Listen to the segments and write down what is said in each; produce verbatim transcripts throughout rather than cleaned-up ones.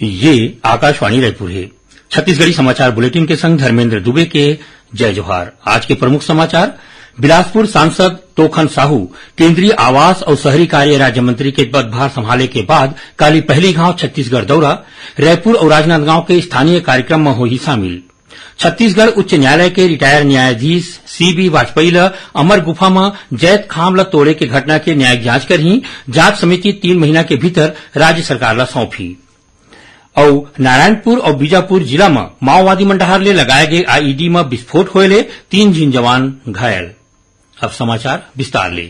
ये आकाशवाणी रायपुर हे। छत्तीसगढ़ी समाचार बुलेटिन के संग धर्मेंद्र दुबे के जय जोहार। आज के प्रमुख समाचार। बिलासपुर सांसद तोखन साहू केंद्रीय आवास अउ शहरी कार्य राज्य मंत्री के पदभार संभाले के बाद काली पहली घांव छत्तीसगढ़ दौरा, रायपुर अउ राजनांदगांव के स्थानीय कार्यक्रम म होही शामिल। छत्तीसगढ़ उच्च न्यायालय के रिटायर न्यायाधीश सीबी वाजपेयी ल अमर गुफा म जैत खाम ल तोड़े के घटना के न्यायिक जांच करही। जांच समिति तीन महीना के भीतर राज्य सरकार ल सौंपही। अउ नारायणपुर अउ बीजापुर जिला म माओवादी मन डहार ले लगाए गे आईईडी म विस्फोट होए ले तीन झिन जवान घायल। अब समाचार विस्तार ले।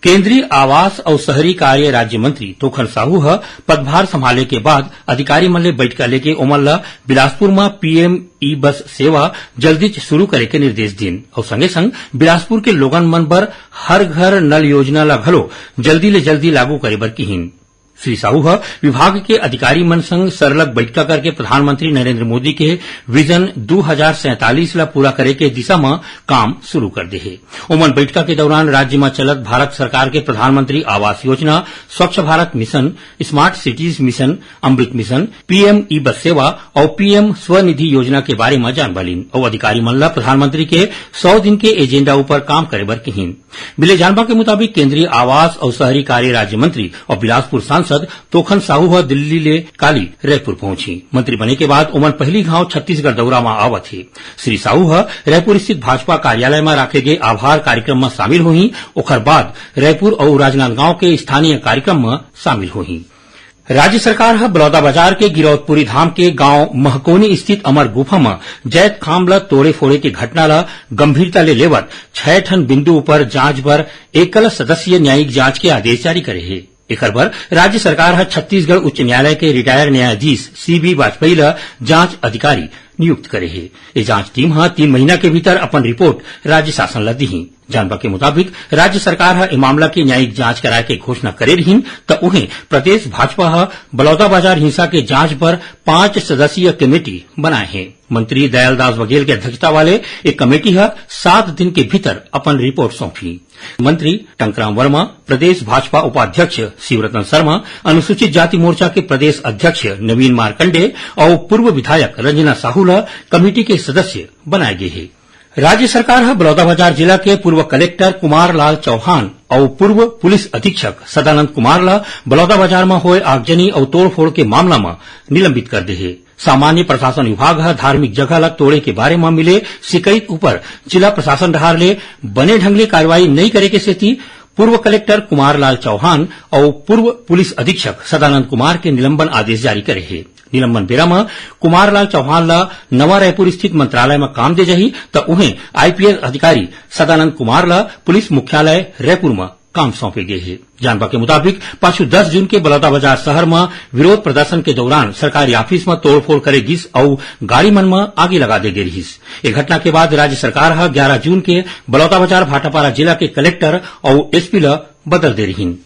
केंद्रीय आवास अउ शहरी कार्य राज्य मंत्री तोखन साहू ह पदभार संभाले के बाद अधिकारी मन ले बइठका लेके ओमन ल बिलासपुर म पीएम ई बस सेवा जल्दीच शुरू करे के निर्देश दीन अउ संगे संग बिलासपुर के लोगन मन बर हर घर नल योजना ल घलो जल्दी ले जल्दी लागू करे बर किहीन। श्री साहू ह विभाग के अधिकारी मन संग सरलग बइठका करके प्रधानमंत्री नरेंद्र मोदी के विजन दू हजार सैंतालीस ल पूरा करे के दिशा म काम शुरू कर दे हे। ओमन बइठका के दौरान राज्य म चलत भारत सरकार के प्रधानमंत्री आवास योजना, Swachh Bharat mission, smart cities mission, Amrut mission, PM e bus सेवा अउ पीएम स्वनिधि योजना के बारे म जानबा लीन अउ अधिकारी मन ल प्रधानमंत्री के सौ दिन के एजेंडा ऊपर काम करे बर किहीन। मिले जानबा के मुताबिक केंद्रीय आवास अउ शहरी कार्य राज्य मंत्री अउ बिलासपुर सांसद तोखन साहू ह दिल्ली ले काली रायपुर पहुंची। मंत्री बने के बाद ओमन पहली घांव छत्तीसगढ़ दौरा म आवत हे। श्री साहू ह रायपुर स्थित भाजपा कार्यालय म राखे गे आभार कार्यक्रम म शामिल होही। ओखर बाद रायपुर अउ राजनांदगांव के स्थानीय कार्यक्रम म शामिल होही। राज्य सरकार ह बलौदाबाजार के गिरौदपुरी धाम के गांव महकोनी स्थित अमर गुफा म जैत खाम ल तोड़े फोड़े के घटना ल गंभीरता ले लेवत छह ठन बिंदु ऊपर जांच बर एकल सदस्यीय न्यायिक जांच के आदेश जारी करे हे। एखर बर राज्य सरकार ह छत्तीसगढ़ उच्च न्यायालय के रिटायर न्यायाधीश सीबी वाजपेयी ल जांच अधिकारी नियुक्त करे हे। ये जांच टीम ह तीन महीना के भीतर अपन रिपोर्ट राज्य शासन ल दीही। जानबा के मुताबिक राज्य सरकार ह ए मामला के न्यायिक जांच कराए के घोषणा करे रिहीन, त उहें प्रदेश भाजपा ह बलौदाबाजार हिंसा के जांच बर पांच सदस्यीय कमेटी बनाए हे। मंत्री दयालदास बघेल के अध्यक्षता वाले एक कमेटी ह सात दिन के भीतर अपन रिपोर्ट सौंपही। मंत्री टंकराम वर्मा, प्रदेश भाजपा उपाध्यक्ष शिवरतन शर्मा, अनुसूचित जाति मोर्चा के प्रदेश अध्यक्ष नवीन मार्कंडे अउ पूर्व विधायक रंजना साहू ल कमेटी के सदस्य बनाए गे हे। राज्य सरकार ह बलौदाबाजार जिला के पूर्व कलेक्टर कुमार लाल चौहान अउ पूर्व पुलिस अधीक्षक सदानंद कुमार ल बलौदाबाजार म होए आगजनी अउ तोड़फोड़ के मामला म निलंबित कर दे हे। सामान्य प्रशासन विभाग ह धार्मिक जगह ल तोड़े के बारे म मिले शिकायत ऊपर जिला प्रशासन डहार ले बने ढंग ले कार्रवाई नइ करे के सेती पूर्व कलेक्टर कुमार लाल चौहान अउ पूर्व पुलिस अधीक्षक सदानंद कुमार के निलंबन आदेश जारी करे हे। निलंबन बेरा म कुमार लाल चौहान ल नवा रायपुर स्थित मंत्रालय म काम दे जाही, त उहें आईपीएस अधिकारी सदानंद कुमार ल पुलिस मुख्यालय रायपुर म काम सौंपे गे हे। जानबा के मुताबिक, पाछू दस जून के बलौदाबाजार शहर म विरोध प्रदर्शन के दौरान सरकारी ऑफिस म तोड़फोड़ करे गिस अउ गाड़ी मन म आगी लगा दे गे रिहिस। ए घटना के बाद राज्य सरकार ह ग्यारा जून के बलौदाबाजार भाटापारा जिला के कलेक्टर अउ एसपी ल बदल दे रिहिन।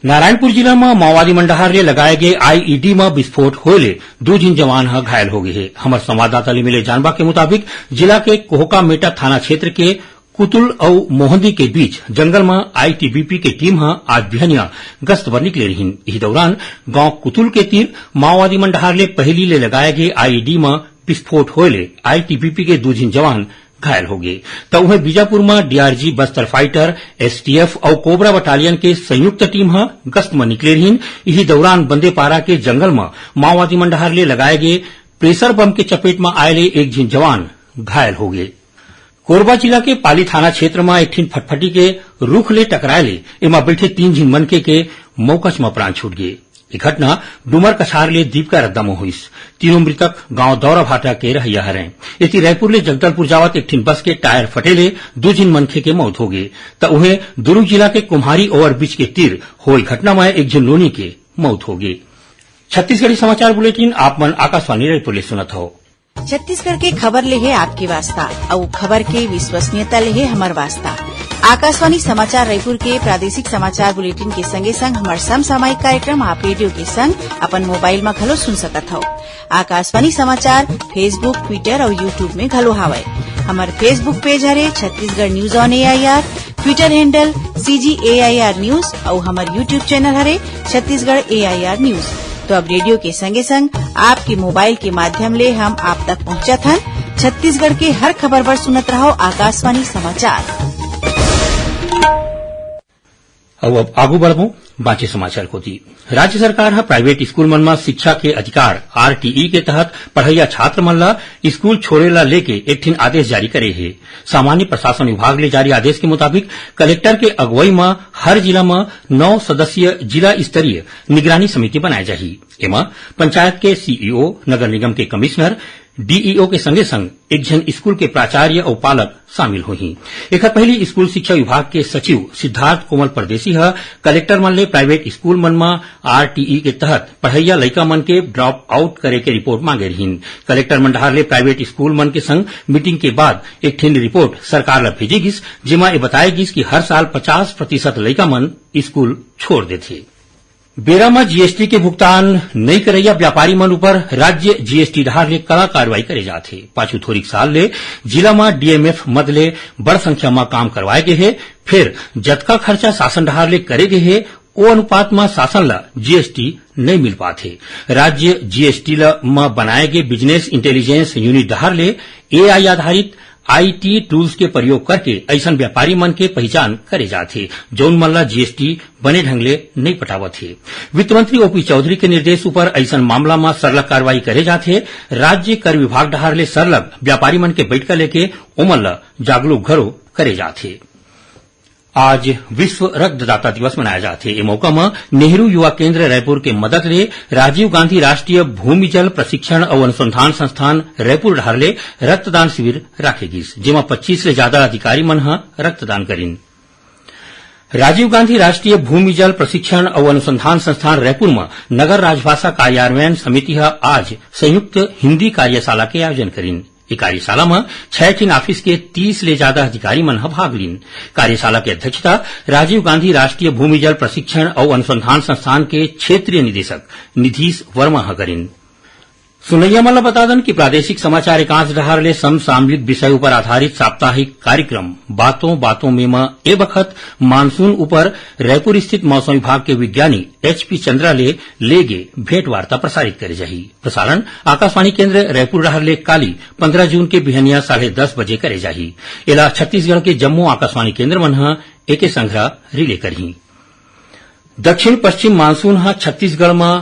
नारायणपुर जिला म माओवादी मन डहार ले लगाए गे आईईडी म विस्फोट होए ले दू झिन जवान ह घायल हो गे हे। हमर संवाददाता ले मिले जानबा के मुताबिक, जिला के कोहकामेटा थाना क्षेत्र के कुतुल अउ मोहंदी के बीच जंगल म आईटीबीपी के टीम ह आज बिहनिया गश्त बर निकले रिहिन। इही दौरान गांव कुतुल के तीर माओवादी मन डहार ले पहिली ले लगाए गे आईईडी म विस्फोट होए ले आईटीबीपी के दू झिन जवान घायल हो गे। त उहें बीजापुर म डीआरजी बस्तर फाइटर, एसटीएफ अउ कोबरा बटालियन के संयुक्त टीम ह गश्त म निकले रिहिन। इही दौरान बंदेपारा के जंगल म माओवादी मन डहार ले लगाए गे प्रेशर बम के चपेट म आए ले एक झिन जवान घायल हो गे। कोरबा जिला के पाली थाना क्षेत्र म एक ठिन फटफटी के रूख ले टकराए ले एमा बइठे तीन झिन मनखे के मौकच म प्राण छूट गे। ये घटना डूमर कछार ले दीपका रद्दा म होइस। तीनों मृतक गांव दौराभाटा के रहइया हरय। एती रायपुर ले जगदलपुर जावत एक ठिन बस के टायर फटे ले दू झिन मनखे के मौत हो गे। त उहें दुरूग जिला के कुम्हारी ओवरब्रिज के तीर होए घटना म एक झिन नोनी के मौत हो गे। छत्तीसगढ़ी समाचार बुलेटिन आप मन आकाशवाणी रायपुर ले सुनत हव। छत्तीसगढ़ के खबर ले हे आपके वास्ता, अउ खबर के विश्वसनीयता ले हे हमर वास्ता। आकाशवाणी समाचार रायपुर के प्रादेशिक समाचार बुलेटिन के संगे संग हमर समसामयिक कार्यक्रम आप रेडियो के संग अपन मोबाइल म घलो सुन सकत हव। आकाशवाणी समाचार Facebook, Twitter अउ YouTube में घलो हावय। हमर Facebook पेज हरे Chhattisgarh news on AIR, Twitter handle CG AIR news अउ हमर YouTube चैनल हरे छत्तीसगढ़ एआईआर न्यूज। तो अब रेडियो के संगे संग आपके मोबाइल के माध्यम ले हम आप तक पहुंचत हन। छत्तीसगढ़ के हर खबर बर सुनत रहो आकाशवाणी समाचार। अउ अब आगू बढ़बो बांचे समाचार कोति। राज्य सरकार ह प्राइवेट स्कूल मन म शिक्षा के अधिकार, आरटीई, के तहत पढ़इया छात्र मन ल स्कूल छोड़े ला लेके एक ठिन आदेश जारी करे हे। सामान्य प्रशासन विभाग ले जारी आदेश के मुताबिक कलेक्टर के अगुवई म हर जिला म नौ सदस्यीय जिला स्तरीय निगरानी समिति बनाए जाही। एमा पंचायत के सीईओ, नगर निगम के कमिश्नर, डीईओ के संगे संग एक झन स्कूल के प्राचार्य अउ पालक शामिल होही। एखर पहिली स्कूल शिक्षा विभाग के सचिव सिद्धार्थ कोमल परदेसी ह कलेक्टर मन ले प्राइवेट स्कूल मन म आरटीई के तहत पढ़इया लइका मन के ड्रॉप आउट करे के रिपोर्ट मांगे रिहीन। कलेक्टर मन डहार ले प्राइवेट स्कूल मन के संग मीटिंग के बाद एक ठिन रिपोर्ट सरकार ल भेजे गिस, जेमा ए बताए गिस कि हर साल पचास प्रतिशत लइका मन स्कूल छोड़ देथे। बेरा म जीएसटी के भुगतान नइ करइया व्यापारी मन ऊपर राज्य जीएसटी डहार ले कड़ा कार्रवाई करे जात हे। पाछू थोरिक साल ले जिला म डीएमएफ मद ले बड़ संख्या म काम करवाए गे हे, फेर जतका खर्चा शासन डहार ले करे गे हे, ओ अनुपात म शासन ल जीएसटी नइ मिल पात हे। राज्य जीएसटी ल म बनाए गे बिजनेस इंटेलिजेंस यूनिट डहार ले एआई आधारित आईटी टूल्स के प्रयोग करके अइसन व्यापारी मन के पहिचान करे जात हे, जउन मन ल जीएसटी बने ढंग ले नइ पटावत हे। वित्त मंत्री ओपी चौधरी के निर्देश ऊपर अइसन मामला म सरलग कार्रवाई करे जात हे। राज्य कर विभाग डहार ले सरलग व्यापारी मन के बइठका लेके ओमन ल जागरूक घलो करे जात हे। आज विश्व रक्तदाता दिवस मनाया जात हे। ए मौका म नेहरू युवा केंद्र रायपुर के मदद ले राजीव गांधी राष्ट्रीय भूमि जल प्रशिक्षण अउ अनुसंधान संस्थान रायपुर डहार ले रक्तदान शिविर राखे गिस, जेमा पच्चीस ले जादा अधिकारी मन ह रक्तदान करिन। राजीव गांधी राष्ट्रीय भूमि जल प्रशिक्षण अउ अनुसंधान संस्थान रायपुर म नगर राजभाषा कार्यान्वयन समिति ह आज संयुक्त हिंदी कार्यशाला के आयोजन करिन। ए कार्यशाला म छै ठिन ऑफिस के तीस ले जादा अधिकारी मन ह भाग लीन। कार्यशाला के अध्यक्षता राजीव गांधी राष्ट्रीय भूमि जल प्रशिक्षण अउ अनुसंधान संस्थान के क्षेत्रीय निदेशक निधीश वर्मा ह करिन। सुनैया मन ल बता दन कि प्रादेशिक समाचार एकांश डहार ले समसामयिक विषय ऊपर आधारित साप्ताहिक कार्यक्रम बातों बातों में म ए बखत मानसून ऊपर रायपुर स्थित मौसम विभाग के विज्ञानी एचपी चंद्रा ले लेगे भेंट वार्ता प्रसारित करे जाही। प्रसारण आकाशवाणी केंद्र रायपुर डहार ले काली पंद्रह जून के बिहनिया साढ़े दस बजे करे जाही। एला छत्तीसगढ़ के जम्मो आकाशवाणी केंद्र मन ह एके संघरा रिले करही। दक्षिण पश्चिम मानसून ह छत्तीसगढ़ म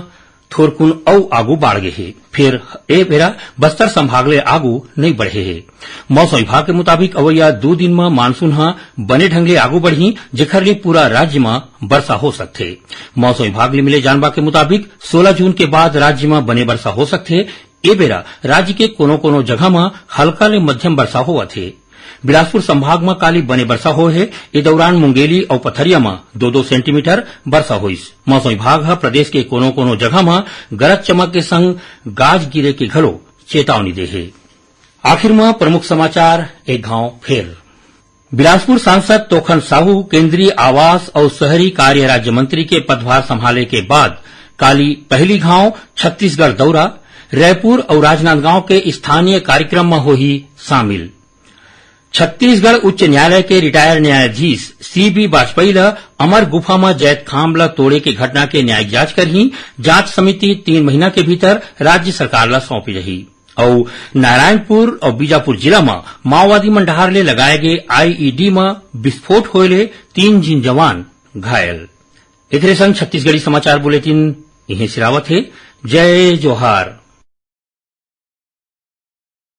थोरकुन अउ आगू बाढ़ गे हे, फेर ए बेरा बस्तर संभाग ले आगू नइ बढ़े हे। मौसम विभाग के मुताबिक अवइया दू दिन म मानसून ह बने ढंग ले आगू बढ़ही, जेखर ले पूरा राज्य म बरसा हो सकथे। मौसम विभाग ले मिले जानबा के मुताबिक सोला जून के बाद राज्य म बने बरसा हो सकथे। ए बेरा राज्य के कोनो-कोनो जगह म हल्का ले मध्यम बरसा होवत हे। बिलासपुर संभाग म काली बने बरसा होए हे। ए दौरान मुंगेली अउ पथरिया म दो-दो सेंटीमीटर बरसा होइस। मौसम विभाग ह प्रदेश के कोनो-कोनो जगह म गरज चमक के संग गाज गिरे के घलो चेतावनी दे हे। आखिर म प्रमुख समाचार एक घांव फेर। बिलासपुर सांसद तोखन साहू केंद्रीय आवास अउ शहरी कार्य राज्य मंत्री के पदभार संभाले के बाद काली पहिली घांव छत्तीसगढ़ दौरा, रायपुर अउ राजनांदगांव के स्थानीय कार्यक्रम म होही शामिल। छत्तीसगढ़ उच्च न्यायालय के रिटायर न्यायाधीश सीबी वाजपेयी ल अमर गुफा म जैतखाम ल तोड़े के घटना के न्यायिक जांच करही। जांच समिति तीन महीना के भीतर राज्य सरकार ल सौंपे जाही। अउ नारायणपुर अउ बीजापुर जिला म माओवादी मन डहार ले लगाए गे आईईडी म विस्फोट होए ले तीन झिन जवान घायल। एकरे संग छत्तीसगढ़ी समाचार बुलेटिन इहें सिरावत हे। जय जोहार।